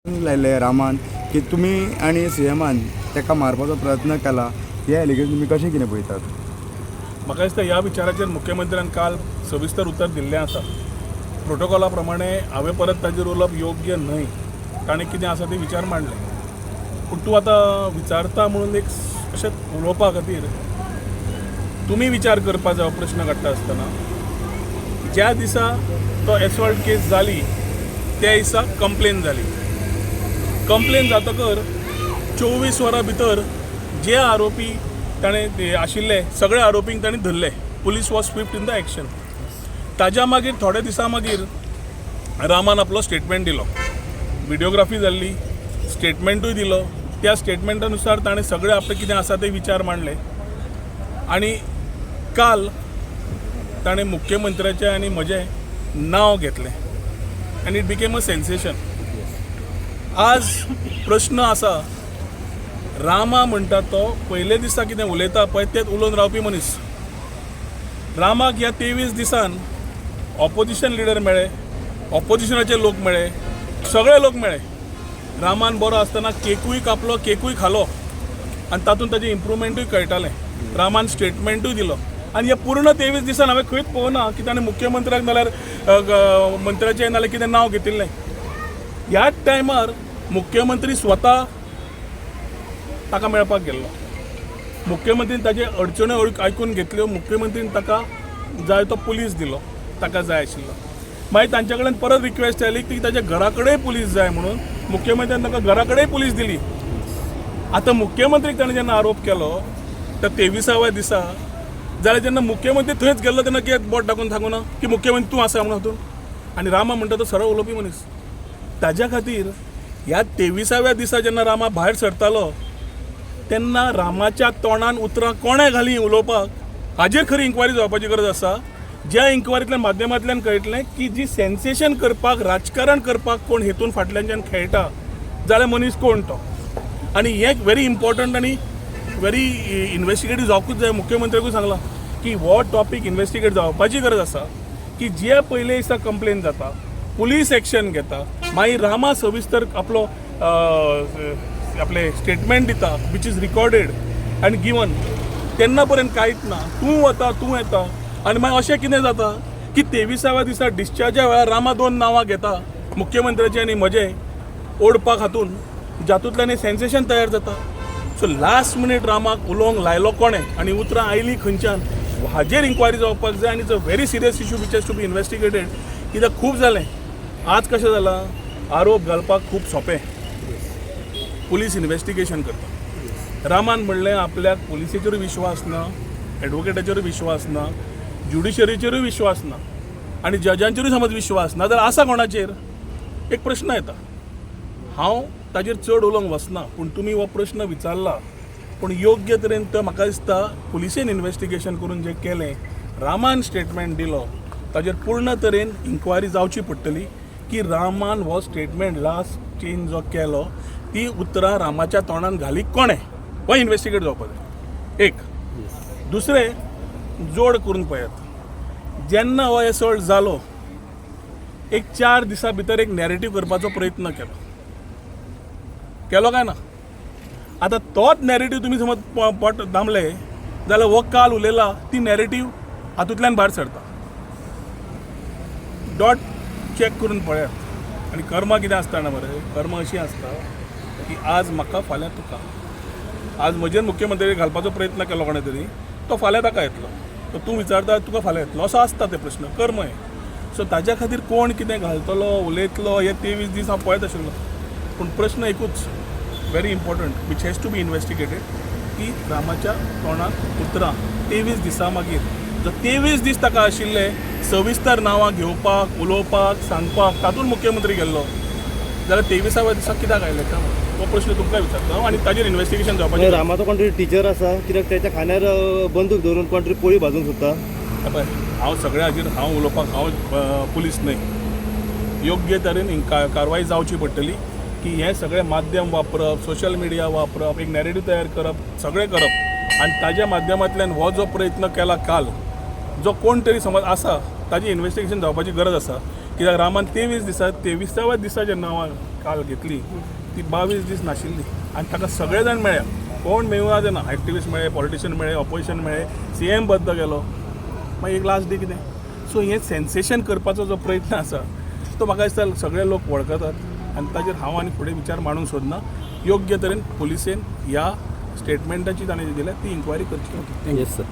लायले रामान की तुमी आनी सीएमान ताका मारपाचो प्रयत्न केला. हे एलिगेशन तुमी कशें कितें पळयतात? म्हाका दिसता ह्या विचाराचेर मुख्यमंत्र्यान काल सविस्तर उतर दिल्लें आसा. प्रोटोकॉला प्रमाणे हांवें परत ताजेर उलोवप योग्य न्हय. ताणें कितें आसा ते विचार मांडले. पूण तूं आतां विचारता म्हणून एक अशें उलोवपा खातीर तुमी विचार करपा जाय. हो प्रश्न काडटा आसतना, ज्या दिसा तो एसॉल्ट केस जाली त्या दिसा कंप्लेन जाली. कंप्लेन जातकर 24 वरां भितर जे आरोपी ताणें ते आशिल्ले, सगळे आरोपींक ताणें धरले. Police was swift in the action. ताज्या मागीर थोड्या दिसां मागीर रामान आपलो स्टेटमेंट दिलो. व्हिडिओग्राफी जाल्ली, स्टेटमेंटूय दिलो. त्या स्टेटमेंटा नुसार ताणें सगळे आपले कितें आसा ते विचार मांडले आनी काल ताणें मुख्यमंत्र्याचें आनी म्हजें नांव घेतलें आनी it became a sensation. आज प्रश्न आसा, रामा म्हणटा तो पयले दिसा कितें उलयता पळय, तेच उलोवन रावपी मनीस. रामाक ह्या 23 दिसान ऑपोजिशन लिडर मेळ्ळे, ऑपोजिशनाचे लोक मेळ्ळे, सगळे लोक मेळ्ळे. रामान बरो आसतना केकूय कापलो, केकूय खालो आनी तातूंत ताजें इम्प्रुवमेंटूय कळटालें. रामान स्टेटमेंटूय दिलो आनी हे पूर्ण 23 दिसान हांवें खंयच पळोवना की ताणें मुख्यमंत्र्याक नाल्यार मंत्र्याचें नाल्यार कितें नांव घेतिल्लें. ह्याच टायमार मुख्यमंत्री स्वता ताका मेळपाक गेल्लो. मुख्यमंत्रीन ताजे अडचण्यो आयकून घेतल्यो. मुख्यमंत्रीन ताका जाय तो पुलीस दिलो, ताका जाय आशिल्लो. मागीर तांच्या कडेन परत रिक्वेस्ट आयली की ताच्या घरा कडेन पुलीस जाय म्हणून. मुख्यमंत्र्यान ताका घरा कडेन पुलीस दिली. आतां मुख्यमंत्रीक ताणें जेन्ना आरोप केलो त्या 23व्या दिसा, जाल्यार जेन्ना मुख्यमंत्री थंयच गेल्लो तेन्ना कित्याक बोट दाखोवन सांगू ना की मुख्यमंत्री तूं आसा म्हणून हातूंत? आनी रामा म्हणटा तो सरळ उलोवपी मनीस. ताज्या खातीर ह्या 23व्या दिसा जेन्ना रामा भायर सरतालो तेन्ना रामाच्या तोंडान उतरां कोणें घालीं उलोवपाक, हाजेर खरी इन्क्वायरी जावपाची गरज आसा. ज्या इन्क्वायरींतल्यान माध्यमांतल्यान कळटलें की जी सेन्सेशन करपाक, राजकारण करपाक कोण हेतून फाटल्यानच्यान खेळटा जाल्यार मनीस कोण तो. आनी हें व्हेरी इम्पॉर्टंट आनी व्हेरी इन्वेस्टिगेटीव जावकूच जाय. मुख्यमंत्र्याकूय सांगलां की हो टॉपीक इन्वेस्टिगेट जावपाची गरज आसा की जे पयले दिसा कंप्लेन जाता, पुलीस एक्शन घेता, मागीर रामा सविस्तर आपलो आपले स्टेटमेंट दिता, which is recorded आनी गिवन, तेन्ना पर्यंत कांयच ना. तूं वता, तूं येता आनी मागीर अशें कितें जाता की 23व्या दिसा डिस्चार्जा वेळार रामा दोन नांवां घेता, मुख्यमंत्र्याचें आनी म्हजें, ओडपाक हातून जातूंतल्यान सेन्सेशन तयार जाता. सो लास्ट मिनीट रामाक उलोवंक लायलो कोणें आनी उतरां आयलीं खंयच्यान, हाजेर इन्क्वायरी जावपाक जाय. आनी it's a very serious issue which has to be investigated, कित्याक खूब जालें. आज कशें जालां, आरोप घालपाक खूब सोंपें. पुलीस इन्वेस्टिगेशन करता. रामान म्हणलें आपल्याक पुलिसेचेरूय विश्वास ना, एडवोकेटाचेरूय विश्वास ना, ज्युडिशरीचेरूय विश्वास ना आनी जजांचेरूय समज विश्वास ना, जाल्यार आसा कोणाचेर? एक प्रश्न येता. हांव ताजेर चड उलोवंक वचना, पूण तुमी हो प्रश्न विचारला. पूण योग्य तरेन तो म्हाका दिसता पुलिसेन इन्वेस्टिगेशन करून जें केलें, रामान स्टेटमेंट दिलो, ताजेर पूर्ण तरेन इन्क्वायरी जावची पडटली की रामान हो स्टेटमेंट लास्ट चेंज जो केलो, ती उतरां रामाच्या तोंडान घाली कोणें, हो इन्वेस्टिगेट जावपाक जाय. एक दुसरें जोड करून पळयात, जेन्ना हो एसॉल्ट जालो, एक 4 दिसां भितर एक नॅरेटीव करपाचो प्रयत्न केलो. केलो काय ना? आतां तोच नॅरेटीव तुमी समज पोट दामले जाल्यार हो काल उलयला ती नॅरेटीव हातूंतल्यान भायर सरता. डॉट चॅक करून पळयात. आनी कर्मा कितें आसता ना मरे, कर्म अशी आसता की आज म्हाका, फाल्यां तुका. आज म्हजेर मुख्यमंत्री घालपाचो प्रयत्न केलो कोणें तरी, तो फाल्यां ताका येतलो. तो तूं विचारता, तुका फाल्यां येतलो. असो आसता ते प्रश्न, कर्म हें. सो ताज्या खातीर कोण कितें घालतलो, उलयतलो, हे 23 दीस हांव पळयत आशिल्लो. पूण प्रश्न एकूच very important which has to be investigated की रामाच्या तोंडात उतरां 23 दिसां मागीर, जो 23 दीस ताका आशिल्ले सविस्तर नांवां घेवपाक, उलोवपाक, सांगपाक, तातूंत मुख्यमंत्री गेल्लो, जाल्यार 23व्या दिसा कित्याक आयले काय म्हणून हो प्रश्न तुमकां विचारता आनी ताजेर इन्वेस्टिगेशन जावपाचें. रामाचो कोण तरी टिचर आसा, कित्याक त्याच्या खांद्यार बंदूक धरून कोण तरी पोळी भाजूंक सोदता. हे पळय, हांव सगळ्या हाजेर हांव उलोवपाक हांव पुलीस न्हय. योग्य तरेन कारवाय जावची पडटली की हें सगळें माध्यम वापरप, सोशल मिडिया वापरप, एक नॅरेटीव तयार करप, सगळें करप आनी ताज्या माध्यमांतल्यान हो जो प्रयत्न केला काल, जो कोण तरी समज आसा, ताजी इन्वेस्टिगेशन जावपाची गरज आसा. कित्याक रामान 23 दिसा, 23व्या दिसा जेन्ना हांव काल घेतली ती 22 दीस नाशिल्ली आनी ताका सगळे जाण मेळ्ळे. कोण मेळूं ना, एक्टिविस्ट मेळ्ळे, पॉलिटिशियन मेळ्ळे, ऑपोजिशन मेळ्ळे, सी एम बद्द गेलो. मागीर एक लास्ट डे कितें? सो हें सेन्सेशन करपाचो जो प्रयत्न आसा तो म्हाका दिसता सगळे लोक वळखतात आनी ताजेर हांव आनी फुडें विचार मांडूंक सोदना. योग्य तरेन पुलिसेन ह्या स्टेटमेंटाची ताणें जी दिल्या ती इन्क्वायरी करची. Yes sir.